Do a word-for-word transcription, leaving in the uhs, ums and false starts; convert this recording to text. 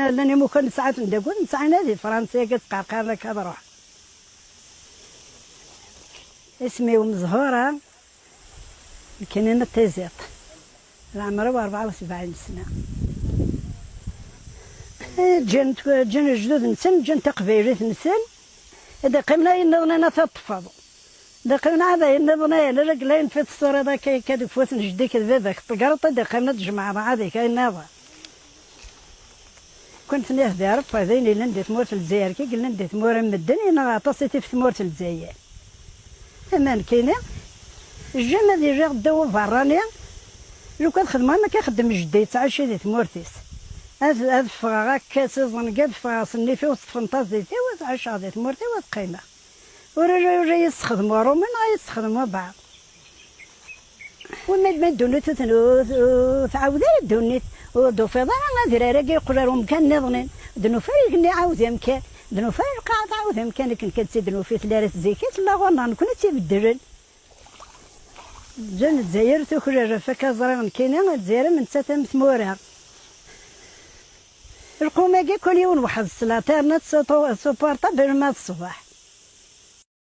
Llan imukan n sɛat n dagul, nesɛa di Fransa-agi ttqerqaren akka ad ruḥ. Isem-iw Mezhura, nekkini n Tiziṭ. Leɛmer-iw rebɛa u sebɛin sna. Ǧǧan, ǧǧan lejdud-nsen, ǧǧan taqbaylit-nsen. Ad qqimen ayen nniḍen ad t-teṭṭfeḍ. Ad qqimen ɛad ayen nniḍen, ala la yellan fi tessuriḍ akka, akka deg ufus n jeddi-k d baba-k, teṭṭgereḍ ad qqimen ad tjemɛeḍ ɛad-ik ayen nniḍen. Kent nihdi Rebbi d ayen yellan di tmurt n Lezzayer, kik yellan di tmura n medden, yenɣa aṭas i tif tmurt n Lezzayer. Ama nekkini, jjem ad iliɣ ddaw uberrani, lukan xedmeɣ am akka xeddem jeddi yettɛici di tmurt-is. Ad, ad ffɣeɣ akka s iẓengi, ad ffɣeɣ s nnif-iw, s tfenṭazit-iw, ad ɛiceɣ di tmurt-iw, ad qqimeɣ. Ur, ur, ur iyi-sexdem uṛumi neɣ ad iyi-sexdem ubeɛḍ. Wama ma ddunit ur ten-, ur, ur tɛawed ara ddunit, ur d-tufiḍ ara adrar-agi yeqqel ar umkan nniḍen, d nufa ara igenni iɛawed amkan, d nufa ara lqaɛa tɛawed amkan akken kan tt-id-nufi tella ara tzik i tella ɣur-neɣ nekkni ad tt-ibeddlen. Ǧǧan Lezzayer tuklal ɣef akka ẓriɣ nekkini, Lezzayer am nettat am tmura. Lqum-agi kul yiwen weḥd-s, la terna supportable ma d ṣṣbeḥ.